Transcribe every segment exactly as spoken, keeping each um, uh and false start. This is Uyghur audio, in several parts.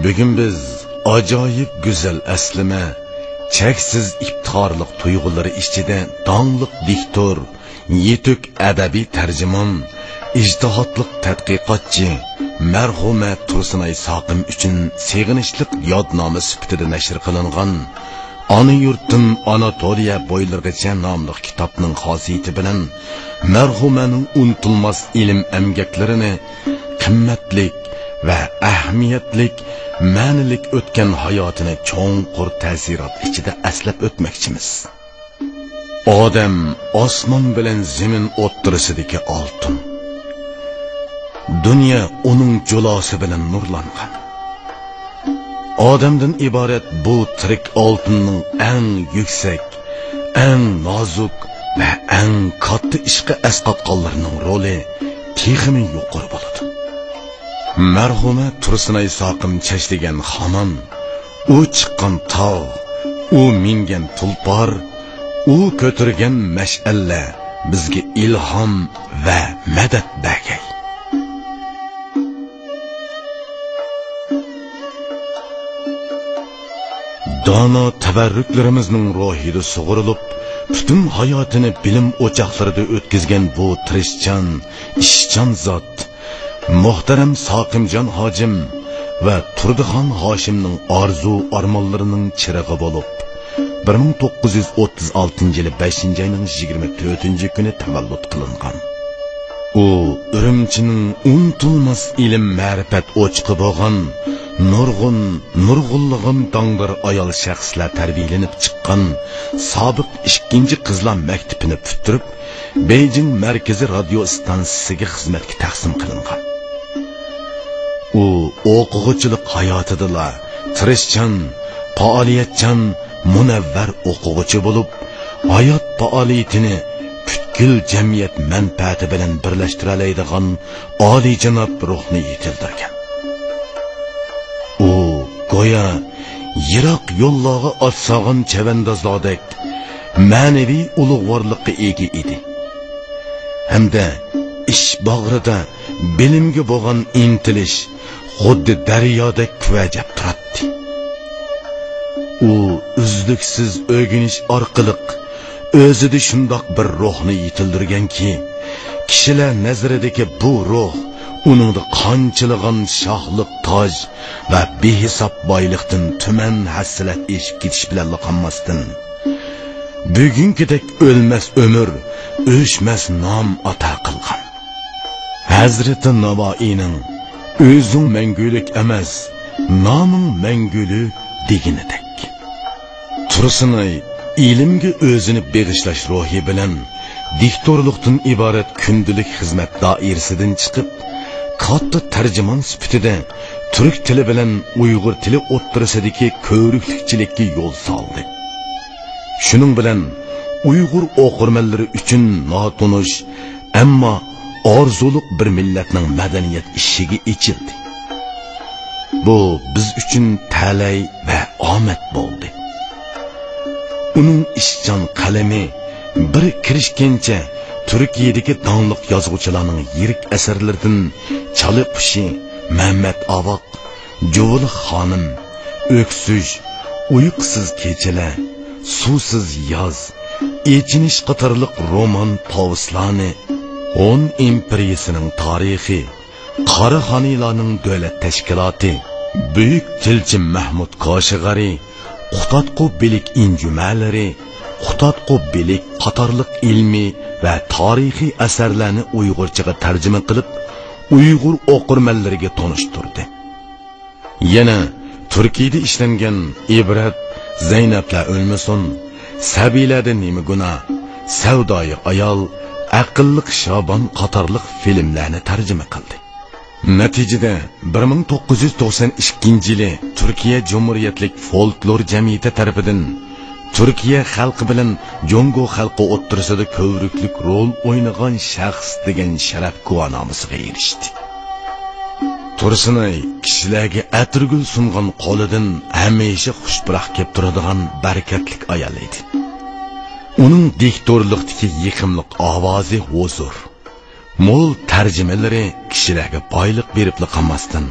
بۈگۈن بىز ئاجايىپ گۈزەل ئەسلىمە، چەكسىز ئىپتىخارلىق تۇيغۇلىرى ئىچىدە داڭلىق دىكتور، يېتۈك ئەدەبىي تەرجىمان، ئىجتىھاتلىق تەتقىقاتچى، مەرھۇمە تۇرسۇنئاي ساقىم ئۈچۈن سېغىنىشلىق يادنامە سۈپىتىدە نەشر قىلىنغان ئانا يۇرتتىن ئاناتولىيە بويلىرىغىچە ناملىق كىتابنىڭ خاسىيىتى بىلەن مەرھۇمەنىڭ ئۇنتۇلماس ئىلىم ئەمگەكلىرىنى، قىممەتلىك ۋە ئەھمىيەتلىك، مەنىلىك ئۆتكەن ھاياتىنى چوڭقۇر تەسىرات ئىچىدە ئەسلەپ ئۆتمەكچىمىز. ئادەم ئاسمان بىلەن زېمىن ئوتتۇرىسىدىكى ئالتۇن. دۇنيا ئۇنىڭ جۇلاسى بىلەن نۇرلانغان. ئادەمدىن ئىبارەت بۇ تىرىك ئالتۇننىڭ ئەڭ يۈكسەك، ئەڭ نازۇك ۋە ئەڭ كاتتا ئىشقا ئەسقاتقانلىرىنىڭ رولى تېخىمۇ يۇقىرى بولىدۇ. مەرھۇمە تۇرسۇنئاي ساقىم چەشلىگەن خامان، ئۇ چىققان تاغ، ئۇ مىنگەن تۇلپار، ئۇ كۆتۈرگەن مەشئەللەر بىزگە ئىلھام ۋە مەدەت بەرگەي. دانا تەۋەررۈكلىرىمىزنىڭ روھىدا سۇغۇرۇلۇپ، پۈتۈن ھاياتىنى بىلىم ئوچاقلىرىدا ئۆتكۈزگەن بۇ تىرىشچان، ئىشچان زات، مۇھتەرەم ساقىمجان ھاجىم ۋە تۇردىخان ھاشىمنىڭ ئارزۇ-ئارمانلىرىنىڭ چىرىغى بولۇپ، بىر مىڭ توققۇز يۈز ئوتتۇز ئالتىنچى يىلى بەشىنچى ئاينىڭ يىگىرمە تۆتىنچى كۈنى تەۋەللۇت قىلىنغان. ئۇ ئۈرۈمچىنىڭ ئۇنتۇلماس ئىلىم-مەرىپەت ئوچىقى بولغان، نۇرغۇن، نۇرغۇنلىغان داڭدار ئايال شەخسلەر تەربىيەلىنىپ چىققان سابىق ئىككىنچى قىزلار مەكتىپىنى پۈتتۈرۈپ، بېيجىڭ مەركىزىي رادىيو ئىستانسىسىگە خىزمەتكە تەقسىم قىلىنغان. ئۇ ئوقۇغۇچىلىق ھاياتىدىلا تىرىشچان، پائالىيەتچان، مۇنەۋۋەر ئوقۇغۇچى بولۇپ، ھايات پائالىيىتىنى پۈتكۈل جەمئىيەت مەنپەئەتى بىلەن بىرلەشتۈرەلەيدىغان ئالىيجاناب روھنى يېتىلدۈرگەن. ئۇ گويا يىراق يوللارغا ئات سالغان چەۋەندازلاردەك مەنىۋى ئۇلۇغۋارلىققا ئىگە ئىدى. ھەمدە ئىش باغرىدا بىلىمگە بولغان ئىنتىلىش خۇددى دەريادەك كۈۋەجەپ تۇراتتى. ئۇ ئۈزلۈكسىز ئۆگىنىش ئارقىلىق ئۆزىدە شۇنداق بىر روھنى يېتىلدۈرگەنكى، كىشىلەر نەزىرىدىكى بۇ روھ ئۇنىڭدا قانچىلىغان شاھلىق تاج ۋە بىھېساب بايلىقتىن تۈمەن ھەسسىلەپ ئېشىپ كېتىش بىلەنلا قالماستىن، بۈگۈنكىدەك ئۆلمەس ئۆمۈر، ئۆچمەس نام ئاتا قىلغان. ھەزرىتى ناۋائىينىڭ «ئۆزۈڭ مەڭگۈلۈك ئەمەس، نامىڭ مەڭگۈلۈك» دېگىنىدەك، تۇرسۇنئاي ئىلىمگە ئۆزىنى بېغىشلاش روھى بىلەن دىكتورلۇقتىن ئىبارەت كۈندىلىك خىزمەت دائىرىسىدىن چىقىپ، كاتتا تەرجىمان سۈپىتىدە تۈرك تىلى بىلەن ئۇيغۇر تىلى ئوتتۇرىسىدىكى كۆۋرۈكلۈكچىلىككە يول سالدى. شۇنىڭ بىلەن ئۇيغۇر ئوقۇرمەنلىرى ئۈچۈن ناتونۇش، ئەمما ئارزۇلۇق بىر مىللەتنىڭ مەدەنىيەت ئىشىكى ئېچىلدى. بۇ بىز ئۈچۈن تەلەي ۋە ئامەت بولدى. ئۇنىڭ ئىشچان قەلىمى بىر كىرىشكىنچە تۈركىيەدىكى داڭلىق يازغۇچىلارنىڭ يىرىك ئەسەرلىرىدىن چالا قۇشى، مەمەت ئاۋاق، جۇۋىلىق خانىم، ئۆكسۈش، ئۇيقۇسىز كېچىلەر، سۇسىز ياز، ئېچىنىش قاتارلىق رومان پوۋېستلارنى، ھون ئىمپېرىيىسىنىڭ تارىخى، قاراخانىيلارنىڭ دۆلەت تەشكىلاتى، بۈيۈك تىلچى مەھمۇد كاشىغارى، قۇتادغۇ بىلىك ئىنجۈمەلىرى، قۇتادغۇ بىلىك قاتارلىق ئىلمىي ۋە تارىخىي ئەسەرلەرنى ئۇيغۇرچىغا تەرجىمە قىلىپ، ئۇيغۇر ئوقۇرمەنلىرىگە تونۇشتۇردى. يەنە تۈركىيەدە ئىشلەنگەن ئىبرەت، زەينەپلەر ئۆلمىسۇن، سەبىيلەردە نېمە گۇناھ، سەۋدايى ئايال، ئەقىللىق شابان قاتارلىق فىلىملەرنى تەرجىمە قىلدى. نەتىجىدە، بىر مىڭ توققۇز يۈز توقسان ئىككىنچى يىلى تۈركىيە جۇمھۇرىيەتلىك فولكلور جەمئىيىتى تەرىپىدىن تۈركىيە خەلقى بىلەن جۇڭگو خەلقى ئوتتۇرىسىدا كۆۋرۈكلۈك رول ئوينىغان شەخس دېگەن شەرەپ گۇۋاھنامىسىغا ئېرىشتى. تۇرسۇنئاي كىشىلەرگە ئەتىرگۈل سۇنغان قولىدىن ھەمىشە خۇش پۇراق كېلىپ تۇرىدىغان بەرىكەتلىك ئايال ئىدى. ئۇنىڭ دىكتورلۇقتىكى يېقىملىق ئاۋازى ھۇزۇر، مول تەرجىمىلىرى كىشىلەرگە بايلىق بېرىپلا قالماستىن،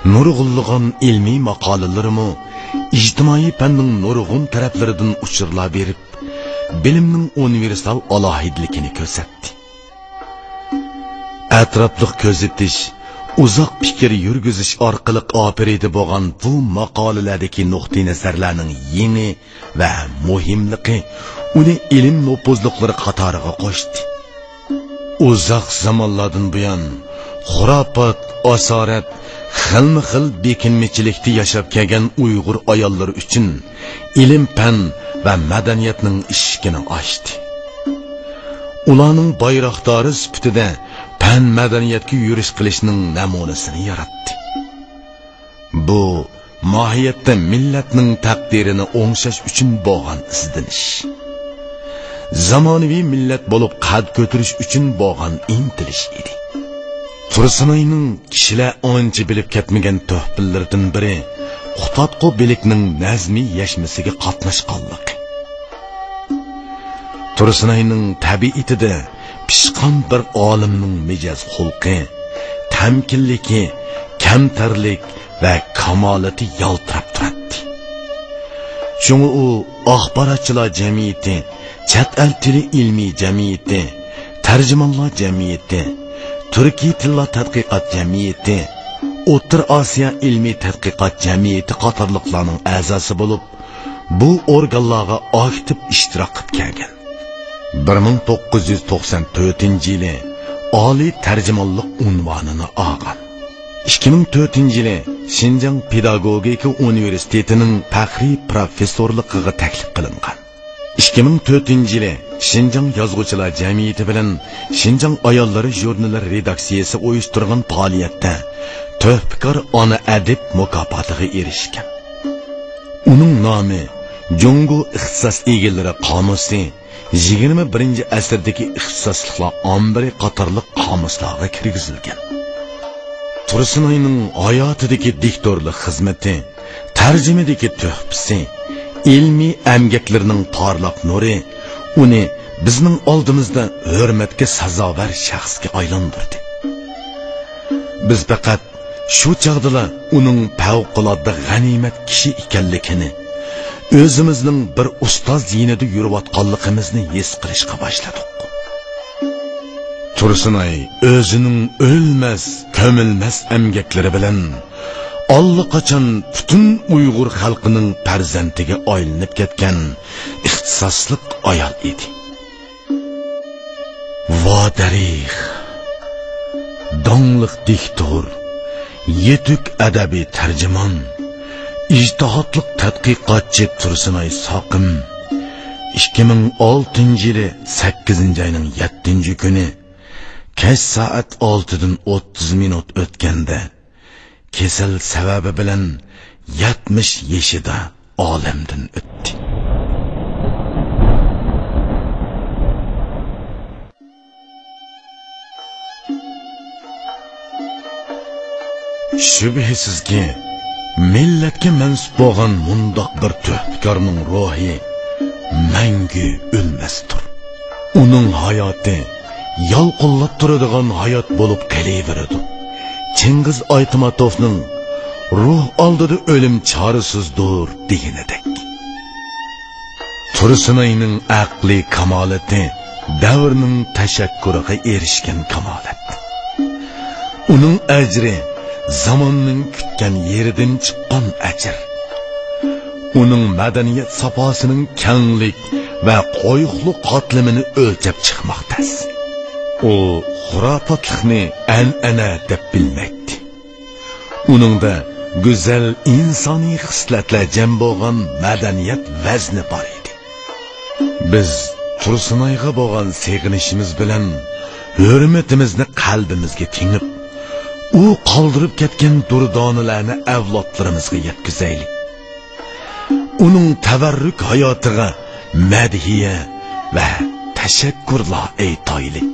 نۇرغۇنلىغان ئىلمىي ماقالىلىرىمۇ ئىجتىمائىي پەننىڭ نۇرغۇن تەرەپلىرىدىن ئۇچۇرلار بېرىپ، بىلىمنىڭ ئۇنىۋېرسال ئالاھىدىلىكىنى كۆرسەتتى. ئەتراپلىق كۆزىتىش، ئۇزاق پىكىر يۈرگۈزۈش ئارقىلىق ئاپىرىدە بولغان بۇ ماقالىلەردىكى نۇقتىئىنەزەرلەرنىڭ يېڭى ۋە مۇھىملىقى ئۇنى ئىلىم نوپۇزلۇقلىرى قاتارىغا قوشتى. ئۇزاق زامانلاردىن بۇيان خۇراپات، ئاسارەت، خىلمۇ خىل بېكىنمىچىلىكتە ياشاپ كەلگەن ئۇيغۇر ئاياللىرى ئۈچۈن ئىلىم-پەن ۋە مەدەنىيەتنىڭ ئىشىكىنى ئاچتى. ئۇلارنىڭ بايراقدارى سۈپىتىدە پەن-مەدەنىيەتكە يۈرۈش قىلىشنىڭ نەمۇنىسىنى ياراتتى. بۇ ماھىيەتتە مىللەتنىڭ تەقدىرىنى ئوڭشاش ئۈچۈن بولغان ئىزدىنىش، زامانىۋى مىللەت بولۇپ قەد كۆتۈرۈش ئۈچۈن بولغان ئىنتىلىش ئىدى. تۇرسۇنئاينىڭ كىشىلەر ئانچە بىلىپ كەتمىگەن تۆھپىلىرىدىن بىرى قۇتادغۇ بىلىكنىڭ نەزمىي يەشمىسىگە قاتناشقانلىقى. تۇرسۇنئاينىڭ تەبىئىتىدە پىشقان بىر ئالىمنىڭ مىجەز-خۇلقى، تەمكىنلىكى، كەمتەرلىك ۋە كامالىتى يالتىراپ تۇراتتى. شۇڭا ئۇ ئاخباراتچىلار جەمئىيىتى، چەت ئەل تىلى ئىلمىي جەمئىيىتى، تەرجىمانلار جەمئىيىتى، تۈركىي تىللار تەتقىقات جەمئىيىتى، ئوتتۇرا ئاسىيا ئىلمىي تەتقىقات جەمئىيىتى قاتارلىقلارنىڭ ئەزاسى بولۇپ، بۇ ئورگانلارغا ئاكتىپ ئىشتىراك قىلىپ كەلگەن. بىر مىڭ توققۇز يۈز توقسان تۆتىنچى يىلى ئالىي تەرجىمانلىق ئۇنۋانىنى ئالغان. ئىككى مىڭ تۆتىنچى يىلى شىنجاڭ پېداگوگىكا ئۇنىۋېرسىتېتىنىڭ پەخرىي پروفېسسورلۇقىغا تەكلىپ قىلىنغان. ئىككى مىڭ تۆتىنچى يىلى شىنجاڭ يازغۇچىلار جەمئىيىتى بىلەن شىنجاڭ ئاياللىرى ژۇرنىلى رېداكسىيەسى ئۇيۇشتۇرغان پائالىيەتتە تۆھپىكار ئانا ئەدىب مۇكاپاتىغا ئېرىشكەن. ئۇنىڭ نامى جۇڭگو ئىختىساس ئىگىلىرى قامۇسى، يىگىرمە بىرىنچى ئەسىردىكى ئىختىساسلىقلار ئامبىرى قاتارلىق قامۇسلارغا كىرگۈزۈلگەن. تۇرسۇنئاينىڭ ھاياتىدىكى دىكتورلۇق خىزمىتى، تەرجىمىدىكى تۆھپىسى، ئىلمىي ئەمگەكلىرىنىڭ پارلاق نۇرى ئۇنى بىزنىڭ ئالدىمىزدا ھۆرمەتكە سازاۋەر شەخسكە ئايلاندۇردى. بىز پەقەت شۇ چاغدىلا ئۇنىڭ پەۋقۇلئاددە غەنىيمەت كىشى ئىكەنلىكىنى، ئۆزىمىزنىڭ بىر ئۇستاز يېنىدا يۈرۈۋاتقانلىقىمىزنى ھېس قىلىشقا باشلىدۇق. تۇرسۇنئاي ئۆزىنىڭ ئۆلمەس، كۆمۈلمەس ئەمگەكلىرى بىلەن ئاللىقاچان پۈتۈن ئۇيغۇر خەلقىنىڭ پەرزەنتىگە ئايلىنىپ كەتكەن ئىختىساسلىق ئايال ئىدى. ۋادەرىخ، داڭلىق دىكتور، يېتۈك ئەدەبىي تەرجىمان، ئىجتىھاتلىق تەتقىقاتچى تۇرسۇنئاي ساقىم ئىككى مىڭ ئالتىنچى يىلى سەككىزىنچى ئاينىڭ يەتتىنچى كۈنى كەچ سائەت ئالتىدىن ئوتتۇز مىنۇت ئۆتكەندە، كېسەل سەۋەبى بىلەن يەتمىش يېشىدا ئالەمدىن ئۆتتى. شۈبھىسىزكى، مىللەتكە مەنسۇپ بولغان مۇنداق بىر تۆھپىكارنىڭ روھى مەڭگۈ ئۆلمەستۇر. ئۇنىڭ ھاياتى يالقۇنلاپ تۇرىدىغان ھايات بولۇپ قېلىۋېرىدۇ. چىڭگىز ئايتماتوفنىڭ «روھ ئالدىدا ئۆلۈم چارىسىزدۇر» دېگىنىدەك. تۇرسۇنئاينىڭ ئەقلىي كامالىتى دەۋرنىڭ تەشەككۇرىغا ئېرىشكەن كامالەت. ئۇنىڭ ئەجرى زاماننىڭ كۈتكەن يېرىدىن چىققان ئەجىر. ئۇنىڭ مەدەنىيەت ساپاسىنىڭ كەڭلىك ۋە قويۇقلۇق قاتلىمىنى ئۆلچەپ چىقماق تەس. ئۇ خۇراپاتلىقنى ئەنئەنە دەپ بىلمەيتتى. ئۇنىڭدا گۈزەل ئىنسانىي خىسلەتلەر جەم بولغان مەدەنىيەت ۋەزنى بار ئىدى. بىز تۇرسۇنئايغا بولغان سېغىنىشىمىز بىلەن ھۆرمىتىمىزنى قەلبىمىزگە تېڭىپ، ئۇ قالدۇرۇپ كەتكەن دۇردانىلەرنى ئەۋلادلىرىمىزغا يەتكۈزەيلى. ئۇنىڭ تەۋەررۈك ھاياتىغا مەدھىيە ۋە تەشەككۈرلار ئېيتايلى.